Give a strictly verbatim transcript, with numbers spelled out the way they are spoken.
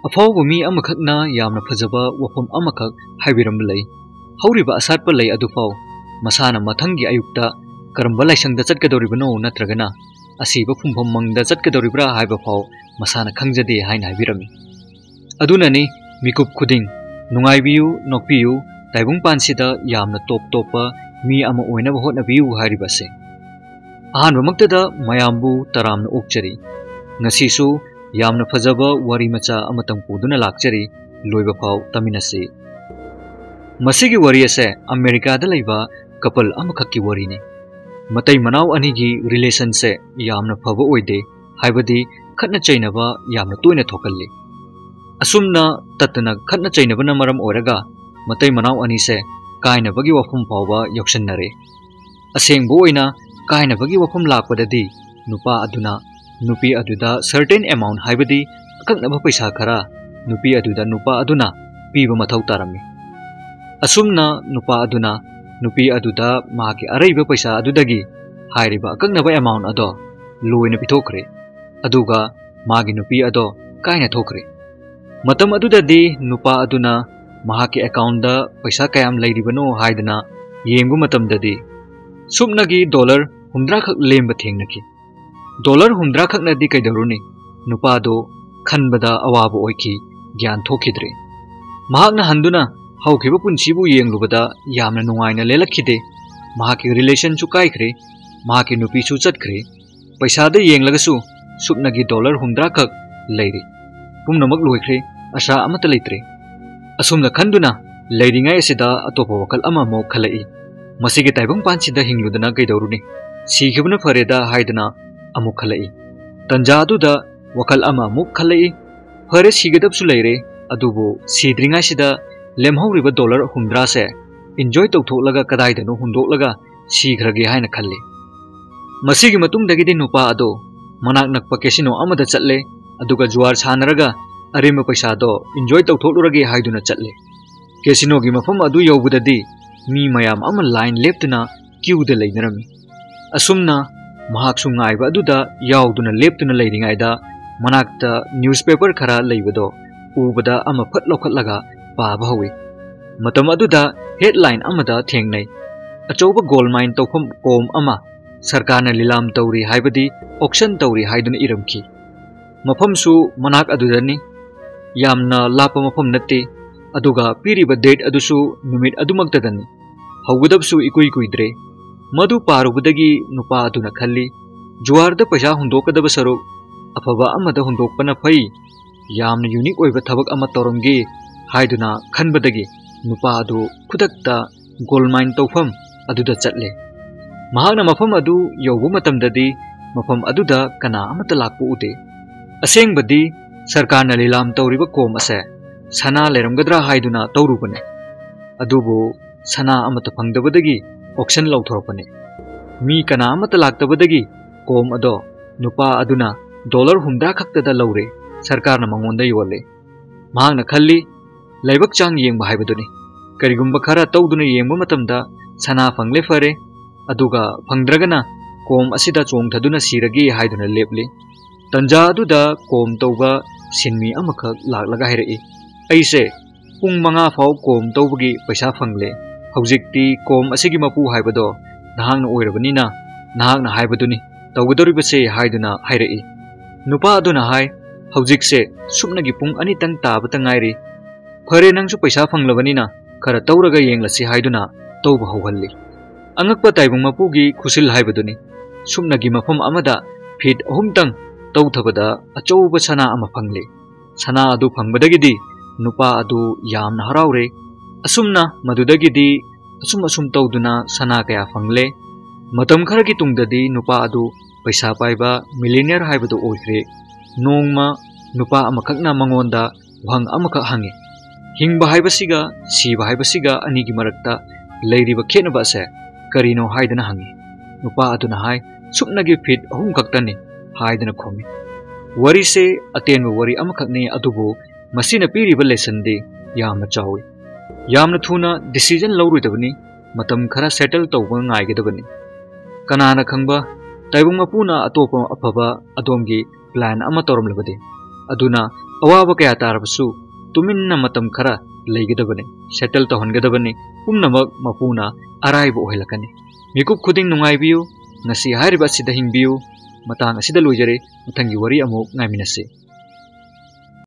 ꯑꯐꯥꯎꯕ ꯃꯤ ꯑꯃꯈꯛꯅ ꯌꯥꯝꯅ ꯐꯖꯕ ꯋꯥꯐꯝ ꯑꯃꯈꯛ ꯍꯥꯏꯕꯤꯔꯝꯕ ꯂꯩ꯫ ꯍꯧꯔꯤꯕ ꯑꯁꯥꯠꯄ ꯂꯩ ꯑꯗꯨꯐꯥꯎ ꯃꯁꯥꯅ ꯃꯊꯪꯒꯤ ꯑꯌꯨꯛꯇ ꯀꯔꯝꯕ ꯂꯥꯏꯁꯪꯗ ꯆꯠꯀꯗꯧꯔꯤꯕꯅꯣ ꯅꯠꯇ꯭ꯔꯒꯅ ꯑꯁꯤꯕ ꯐꯨꯝꯐꯝ ꯃꯪꯗ ꯆꯠꯀꯗꯧꯔꯤꯕ꯭ꯔꯥ ꯍꯥꯏꯕ ꯐꯥꯎ ꯃꯁꯥꯅ ꯈꯪꯖꯗꯦ ꯍꯥꯏꯅ ꯍꯥꯏꯕꯤꯔꯝꯃꯤ꯫ ꯑꯗꯨꯅꯅꯤ ꯃꯤꯀꯨꯞ ꯈꯨꯗꯤꯡ ꯅꯨꯡꯉꯥꯏꯕꯤꯌꯨ, ꯅꯣꯛꯄꯤꯌꯨ, ꯇꯥꯏꯕꯪꯄꯥꯟꯁꯤꯗ ꯌꯥꯝꯅ ꯇꯣꯞ ꯇꯣꯞꯄ ꯃꯤ ꯑꯃ ꯑꯣꯏꯅꯕ ꯍꯣꯠꯅꯕꯤꯌꯨ ꯍꯥꯏꯔꯤꯕꯁꯦ꯫ ꯑꯍꯥꯟꯕꯃꯛꯇꯗ ꯃꯌꯥꯝꯕꯨ ꯇꯔꯥꯝꯅ ꯑꯣꯛꯆꯔꯤ꯫ ꯉꯁꯤꯁꯨ ꯌꯥꯝꯅ ꯐꯖꯕ ꯋꯥꯔꯤ ꯃꯆꯥ ꯑꯃꯇꯪ ꯄꯨꯗꯨꯅ ꯂꯥꯛꯆꯔꯤ꯫ ꯂꯣꯏꯕ ꯐꯥꯎ ꯇꯥꯃꯤꯟꯅꯁꯤ꯫ ꯃꯁꯤꯒꯤ ꯋꯥꯔꯤ ꯑꯁꯦ ꯑꯃꯦꯔꯤꯀꯥꯗ ꯂꯩꯕ ꯀꯄꯜ ꯑꯃꯈꯛꯀꯤ ꯋꯥꯔꯤꯅꯤ꯫ ꯃꯇꯩ ꯃꯅꯥꯎ ꯑꯅꯤꯒꯤ ꯔꯤꯂꯦꯁꯟꯁꯦ ꯌꯥꯝꯅ ꯐꯕ ꯑꯣꯏꯗꯦ, ꯍꯥꯏꯕꯗꯤ ꯈꯠꯅ ꯆꯩꯅꯕ ꯌꯥꯝꯅ ꯇꯣꯏꯅ ꯊꯣꯛꯀꯜꯂꯤ꯫ ꯑꯁꯨꯝꯅ ꯇꯠꯇꯅ ꯈꯠꯅ ꯆꯩꯅꯕꯅ ꯃꯔꯝ ꯑꯣꯏꯔꯒ ꯃꯇꯩ ꯃꯅꯥꯎ ꯑꯅꯤꯁꯦ ꯀꯥꯏꯅꯕꯒꯤ ꯋꯥꯐꯝ ꯐꯥꯎꯕ ꯌꯧꯁꯟꯅꯔꯦ꯫ ꯑꯁꯦꯡꯕ ꯑꯣꯏꯅ ꯀꯥꯏꯅꯕꯒꯤ ꯋꯥꯐꯝ ꯂꯥꯛꯄꯗꯗꯤ ꯅꯨꯄꯥ ꯑꯗꯨꯅ ꯅꯨꯄꯤ ꯑꯗꯨꯗ certain amount, ꯍꯥꯏꯕꯗꯤ ꯑꯀꯛꯅꯕ ꯄꯩꯁꯥ ꯈꯔ ꯅꯨꯄꯤ ꯑꯗꯨꯗ ꯅꯨꯄꯥ ꯑꯗꯨꯅ ꯄꯤꯕ ꯃꯊꯧ ꯇꯥꯔꯝꯃꯤ꯫ ꯑꯁꯨꯝꯅ ꯅꯨꯄꯥ ꯑꯗꯨꯅ ꯅꯨꯄꯤ ꯑꯗꯨꯗ ꯃꯥꯒꯤ ꯑꯔꯩꯕ ꯄꯩꯁꯥ ꯑꯗꯨꯗꯒꯤ ꯍꯥꯏꯔꯤꯕ ꯑꯀꯛꯅꯕ amount ꯑꯗꯣ ꯂꯣꯏꯅ ꯄꯤꯊꯣꯛꯈ꯭ꯔꯦ꯫ ꯑꯗꯨꯒ ꯃꯥꯒꯤ ꯅꯨꯄꯤ ꯑꯗꯣ ꯀꯥꯏꯅ ꯊꯣꯛꯈ꯭ꯔꯦ꯫ ꯃꯇꯝ ꯑꯗꯨꯗꯗꯤ ꯅꯨꯄꯥ ꯑꯗꯨꯅ ꯃꯍꯥꯛꯀꯤ accountꯗ ꯄꯩꯁꯥ ꯀꯌꯥꯝ ꯂꯩꯔꯤꯕꯅꯣ ꯍꯥꯏꯗꯅ ꯌꯦꯡꯕ ꯃꯇꯝꯗꯗꯤ ꯁꯨꯞꯅꯒꯤ dollar ꯍꯨꯝꯗ꯭ꯔꯥ ꯈꯛ ꯂꯦꯝꯕ ꯊꯦꯡꯅꯈꯤ꯫ Dollar ꯍꯨꯝꯗ꯭ꯔꯥ ꯈꯛꯅꯗꯤ ꯀꯩꯗꯧꯔꯨꯅꯤ? ꯅꯨꯄꯥꯗꯣ ꯈꯟꯕꯗ ꯑꯋꯥꯕ ꯑꯣꯏꯈꯤ, ꯒ꯭ꯌꯥꯟ ꯊꯣꯛꯈꯤꯗ꯭ꯔꯦ꯫ ꯃꯍꯥꯛꯅ ꯍꯟꯗꯨꯅ ꯍꯧꯈꯤꯕ ꯄꯨꯟꯁꯤꯕꯨ ꯌꯦꯡꯂꯨꯕꯗ ꯌꯥꯝꯅ ꯅꯨꯡꯉꯥꯏꯅ ꯂꯦꯜꯂꯛꯈꯤꯗꯦ꯫ ꯃꯍꯥꯛꯀꯤ relationꯁꯨ ꯀꯥꯏꯈ꯭ꯔꯦ, ꯃꯍꯥꯛꯀꯤ ꯅꯨꯄꯤꯁꯨ ꯆꯠꯈ꯭ꯔꯦ꯫ ꯄꯩꯁꯥꯗ ꯌꯦꯡꯂꯒꯁꯨ ꯁꯨꯞꯅꯒꯤ dollar ꯍꯨꯝꯗ꯭ꯔꯥ ꯈꯛ ꯂꯩꯔꯤ꯫ ꯄꯨꯝꯅꯃꯛ ꯂꯣꯏꯈ꯭ꯔꯦ, ꯑꯁꯥ ꯑꯃꯠꯇ ꯂꯩꯇ꯭ꯔꯦ꯫ ꯑꯁꯨꯝꯅ ꯈꯟꯗꯨꯅ ꯂꯩꯔꯤꯉꯩ ꯑꯁꯤꯗ ꯑꯇꯣꯞꯄ ꯋꯥꯈꯜ ꯑꯃ ꯑꯃꯨꯛ ꯈꯜꯂꯛꯏ꯫ ꯃꯁꯤꯒꯤ ꯇꯥꯏꯕꯪꯄꯥꯟꯁꯤꯗ ꯍꯤꯡꯂꯨꯗꯅ ꯀꯩꯗꯧꯔꯨꯅꯤ? ꯁꯤꯈꯤꯕꯅ ꯐꯔꯦꯗ ꯍꯥꯏꯗꯨꯅ ꯑꯃꯨꯛ ꯈꯜꯂꯛꯏ꯫ ꯇꯟꯖꯥ ꯑꯗꯨꯗ ꯋꯥꯈꯜ ꯑꯃ ꯑꯃꯨꯛ ꯈꯜꯂꯛꯏ꯫ ꯐꯔꯦ, ꯁꯤꯒꯗꯕꯁꯨ ꯂꯩꯔꯦ, ꯑꯗꯨꯕꯨ ꯁꯤꯗ꯭ꯔꯤꯉꯩꯁꯤꯗ ꯂꯦꯝꯍꯧꯔꯤꯕ dollar ꯍꯨꯝꯗ꯭ꯔꯥꯁꯦ enjoy ꯇꯧꯊꯣꯛꯂꯒ ꯀꯗꯥꯏꯗꯅꯣ ꯍꯨꯟꯗꯣꯛꯂꯒ ꯁꯤꯈ꯭ꯔꯒꯦ ꯍꯥꯏꯅ ꯈꯜꯂꯤ꯫ ꯃꯁꯤꯒꯤ ꯃꯇꯨꯡꯗꯒꯤꯗꯤ ꯅꯨꯄꯥ ꯑꯗꯣ ꯃꯅꯥꯛ ꯅꯛꯄ casino ꯑꯃꯗ ꯆꯠꯂꯦ, ꯑꯗꯨꯒ ꯖꯨꯋꯥꯔ ꯁꯥꯟꯅꯔꯒ ꯑꯔꯦꯝꯕ ꯄꯩꯁꯥꯗꯣ enjoy ꯇꯧꯊꯣꯛꯂꯨꯔꯒꯦ ꯍꯥꯏꯗꯨꯅ ꯆꯠꯂꯦ꯫ Casinoꯒꯤ ꯃꯐꯝ ꯑꯗꯨ ꯌꯧꯕꯗꯗꯤ ꯃꯤ ꯃꯌꯥꯝ ꯑꯃ line ꯂꯦꯞꯇꯨꯅ queueꯗ ꯂꯩꯅꯔꯝꯃꯤ꯫ ꯑꯁꯨꯝꯅ ꯃꯍꯥꯛꯁꯨ ꯉꯥꯏꯕ ꯑꯗꯨꯗ ꯌꯥꯎꯗꯨꯅ ꯂꯦꯞꯇꯨꯅ ꯂꯩꯔꯤꯉꯩꯗ ꯃꯅꯥꯛꯇ newspaper ꯈꯔ ꯂꯩꯕꯗꯣ ꯎꯕꯗ ꯑꯃ ꯐꯠ ꯂꯧꯈꯠꯂꯒ ꯄꯥꯕ ꯍꯧꯏ꯫ ꯃꯇꯝ ꯑꯗꯨꯗ headline ꯑꯃꯗ ꯊꯦꯡꯅꯩ, "ꯑꯆꯧꯕ gold mine ꯇꯧꯐꯝ ꯀꯣꯝ ꯑꯃ ꯁꯔꯀꯥꯔꯅ ꯂꯤꯂꯥꯝ ꯇꯧꯔꯤ ꯍꯥꯏꯕꯗꯤ auction ꯇꯧꯔꯤ" ꯍꯥꯏꯗꯨꯅ ꯏꯔꯝꯈꯤ꯫ ꯃꯐꯝꯁꯨ ꯃꯅꯥꯛ ꯑꯗꯨꯗꯅꯤ꯫ ꯌꯥꯝꯅ ꯂꯥꯞꯄ ꯃꯐꯝ ꯅꯠꯇꯦ꯫ ꯑꯗꯨꯒ ꯄꯤꯔꯤꯕ date ꯑꯗꯨꯁꯨ ꯅꯨꯃꯤꯠ ꯑꯗꯨꯃꯛꯇꯗꯅꯤ꯫ ꯍꯧꯒꯗꯕꯁꯨ ꯏꯀꯨꯏ ꯀꯨꯏꯗ꯭ꯔꯦ꯫ ꯃꯗꯨ ꯄꯥꯔꯨꯕꯗꯒꯤ ꯅꯨꯄꯥ ꯑꯗꯨꯅ ꯈꯜꯂꯤ, "ꯖꯨꯋꯥꯔꯗ ꯄꯩꯁꯥ ꯍꯨꯟꯗꯣꯛꯀꯗꯕ ꯁꯔꯨꯛ ꯑꯐꯕ ꯑꯃꯗ ꯍꯨꯟꯗꯣꯛꯄꯅ ꯐꯩ꯫ ꯌꯥꯝꯅ unique ꯑꯣꯏꯕ ꯊꯕꯛ ꯑꯃ ꯇꯧꯔꯝꯒꯦ" ꯍꯥꯏꯗꯨꯅ ꯈꯟꯕꯗꯒꯤ ꯅꯨꯄꯥ ꯑꯗꯨ ꯈꯨꯗꯛꯇ gold mine ꯇꯧꯐꯝ ꯑꯗꯨꯗ ꯆꯠꯂꯦ꯫ ꯃꯍꯥꯛꯅ ꯃꯐꯝ ꯑꯗꯨ ꯌꯧꯕ ꯃꯇꯝꯗꯗꯤ ꯃꯐꯝ ꯑꯗꯨꯗ ꯀꯅꯥ ꯑꯃꯠꯇ ꯂꯥꯛꯄ ꯎꯗꯦ꯫ ꯑꯁꯦꯡꯕꯗꯤ ꯁꯔꯀꯥꯔꯅ ꯂꯤꯂꯥꯝ ꯇꯧꯔꯤꯕ ꯀꯣꯝ ꯑꯁꯦ ꯁꯅꯥ ꯂꯩꯔꯝꯒꯗ꯭ꯔꯥ ꯍꯥꯏꯗꯨꯅ ꯇꯧꯔꯨꯕꯅꯤ꯫ ꯑꯗꯨꯕꯨ ꯁꯅꯥ ꯑꯃꯠꯇ ꯐꯪꯗꯕꯗꯒꯤ auction ꯂꯧꯊꯣꯔꯛꯄꯅꯤ꯫ ꯃꯤ ꯀꯅꯥ ꯑꯃꯠꯇ ꯂꯥꯛꯇꯕꯗꯒꯤ ꯀꯣꯝ ꯑꯗꯣ ꯅꯨꯄꯥ ꯑꯗꯨꯅ dollar ꯍꯨꯝꯗ꯭ꯔꯥ ꯈꯛꯇꯗ ꯂꯧꯔꯦ꯫ ꯁꯔꯀꯥꯔꯅ ꯃꯉꯣꯟꯗ ꯌꯣꯜꯂꯦ꯫ ꯃꯍꯥꯛꯅ ꯈꯜꯂꯤ, "ꯂꯥꯏꯕꯛ ꯆꯥꯡ ꯌꯦꯡꯕ ꯍꯥꯏꯕꯗꯨꯅꯤ꯫ ꯀꯔꯤꯒꯨꯝꯕ ꯈꯔ ꯇꯧꯗꯨꯅ ꯌꯦꯡꯕ ꯃꯇꯝꯗ ꯁꯅꯥ ꯐꯪꯂꯦ ꯐꯔꯦ, ꯑꯗꯨꯒ ꯐꯪꯗ꯭ꯔꯒꯅ ꯀꯣꯝ ꯑꯁꯤꯗ ꯆꯣꯡꯊꯗꯨꯅ ꯁꯤꯔꯒꯦ" ꯍꯥꯏꯗꯨꯅ ꯂꯦꯞꯂꯤ꯫ ꯇꯟꯖꯥ ꯑꯗꯨꯗ ꯀꯣꯝ ꯇꯧꯕ ꯁꯤꯟꯃꯤ ꯑꯃꯈꯛ ꯂꯥꯛꯂꯒ ꯍꯥꯏꯔꯛꯏ, "ꯑꯩꯁꯦ ꯄꯨꯡ ꯃꯉꯥ ꯐꯥꯎ ꯀꯣꯝ ꯇꯧꯕꯒꯤ ꯄꯩꯁꯥ ꯐꯪꯂꯦ꯫ ꯍꯧꯖꯤꯛꯇꯤ ꯀꯣꯝ ꯑꯁꯤꯒꯤ ꯃꯄꯨ ꯍꯥꯏꯕꯗꯣ ꯅꯍꯥꯛꯅ ꯑꯣꯏꯔꯕꯅꯤꯅ ꯅꯍꯥꯛꯅ ꯍꯥꯏꯕꯗꯨꯅꯤ ꯇꯧꯒꯗꯧꯔꯤꯕꯁꯦ" ꯍꯥꯏꯗꯨꯅ ꯍꯥꯏꯔꯛꯏ꯫ ꯅꯨꯄꯥ ꯑꯗꯨꯅ ꯍꯥꯏ, "ꯍꯧꯖꯤꯛꯁꯦ ꯁꯨꯞꯅꯒꯤ ꯄꯨꯡ ꯑꯅꯤꯇꯪ ꯇꯥꯕꯇ ꯉꯥꯏꯔꯤ꯫ ꯐꯔꯦ, ꯅꯪꯁꯨ ꯄꯩꯁꯥ ꯐꯪꯂꯕꯅꯤꯅ ꯈꯔ ꯇꯧꯔꯒ ꯌꯦꯡꯂꯁꯤ" ꯍꯥꯏꯗꯨꯅ ꯇꯧꯕ ꯍꯧꯍꯜꯂꯤ꯫ ꯑꯉꯛꯄ ꯇꯥꯏꯕꯪ ꯃꯄꯨꯒꯤ ꯈꯨꯁꯤꯜ ꯍꯥꯏꯕꯗꯨꯅꯤ꯫ ꯁꯨꯞꯅꯒꯤ ꯃꯐꯝ ꯑꯃꯗ ꯐꯤꯠ ꯑꯍꯨꯝꯇꯪ ꯇꯧꯊꯕꯗ ꯑꯆꯧꯕ ꯁꯅꯥ ꯑꯃ ꯐꯪꯂꯦ꯫ ꯁꯅꯥ ꯑꯗꯨ ꯐꯪꯕꯗꯒꯤꯗꯤ ꯅꯨꯄꯥ ꯑꯗꯨ ꯌꯥꯝꯅ ꯍꯔꯥꯎꯔꯦ꯫ ꯑꯁꯨꯝꯅ ꯃꯗꯨꯗꯒꯤꯗꯤ ꯑꯁꯨꯝ ꯑꯁꯨꯝ ꯇꯧꯗꯨꯅ ꯁꯅꯥ ꯀꯌꯥ ꯐꯪꯂꯦ꯫ ꯃꯇꯝ ꯈꯔꯒꯤ ꯇꯨꯡꯗꯗꯤ ꯅꯨꯄꯥ ꯑꯗꯨ ꯄꯩꯁꯥ ꯄꯥꯏꯕ millionaire ꯍꯥꯏꯕꯗꯨ ꯑꯣꯏꯈ꯭ꯔꯦ꯫ ꯅꯣꯡꯃ ꯅꯨꯄꯥ ꯑꯃꯈꯛꯅ ꯃꯉꯣꯟꯗ ꯋꯥꯍꯪ ꯑꯃꯈꯛ ꯍꯪꯉꯤ, "ꯍꯤꯡꯕ ꯍꯥꯏꯕꯁꯤꯒ ꯁꯤꯕ ꯍꯥꯏꯕꯁꯤꯒ ꯑꯅꯤꯒꯤ ꯃꯔꯛꯇ ꯂꯩꯔꯤꯕ ꯈꯦꯠꯅꯕ ꯑꯁꯦ ꯀꯔꯤꯅꯣ?" ꯍꯥꯏꯗꯅ ꯍꯪꯉꯤ꯫ ꯅꯨꯄꯥ ꯑꯗꯨꯅ ꯍꯥꯏ, "ꯁꯨꯞꯅꯒꯤ ꯐꯤꯠ ꯑꯍꯨꯝ ꯈꯛꯇꯅꯤ" ꯍꯥꯏꯗꯨꯅ ꯈꯨꯝꯃꯤ꯫ ꯋꯥꯔꯤꯁꯦ ꯑꯇꯦꯟꯕ ꯋꯥꯔꯤ ꯑꯃꯈꯛꯅꯤ, ꯑꯗꯨꯕꯨ ꯃꯁꯤꯅ ꯄꯤꯔꯤꯕ lessonꯗꯤ ꯌꯥꯝꯅ ꯆꯥꯎꯏ꯫ ꯌꯥꯝꯅ ꯊꯨꯅ decision ꯂꯧꯔꯣꯏꯗꯕꯅꯤ, ꯃꯇꯝ ꯈꯔ settle ꯇꯧꯕ ꯉꯥꯏꯒꯗꯕꯅꯤ꯫ ꯀꯅꯥꯅ ꯈꯪꯕ, ꯇꯥꯏꯕꯪ ꯃꯄꯨꯅ ꯑꯇꯣꯞꯄ ꯑꯐꯕ ꯑꯗꯣꯝꯒꯤ plan ꯑꯃ ꯇꯧꯔꯝꯂꯕꯗꯤ꯫ ꯑꯗꯨꯅ ꯑꯋꯥꯕ ꯀꯌꯥ ꯇꯥꯔꯕꯁꯨ ꯇꯨꯃꯤꯟꯅ ꯃꯇꯝ ꯈꯔ ꯂꯩꯒꯗꯕꯅꯤ, ꯁꯦꯇꯜ ꯇꯧꯍꯟꯒꯗꯕꯅꯤ꯫ ꯄꯨꯝꯅꯃꯛ ꯃꯄꯨꯅ ꯑꯔꯥꯏꯕ ꯑꯣꯏꯍꯜꯂꯛꯀꯅꯤ꯫ ꯃꯤꯀꯨꯞ ꯈꯨꯗꯤꯡ ꯅꯨꯡꯉꯥꯏꯕꯤꯌꯨ꯫ ꯉꯁꯤ ꯍꯥꯏꯔꯤꯕ ꯑꯁꯤꯗ ꯍꯤꯡꯕꯤꯌꯨ꯫ ꯃꯇꯥꯡ ꯑꯁꯤꯗ ꯂꯣꯏꯖꯔꯦ꯫ ꯃꯊꯪꯒꯤ ꯋꯥꯔꯤ ꯑꯃꯨꯛ ꯉꯥꯏꯃꯤꯟꯅꯁꯤ꯫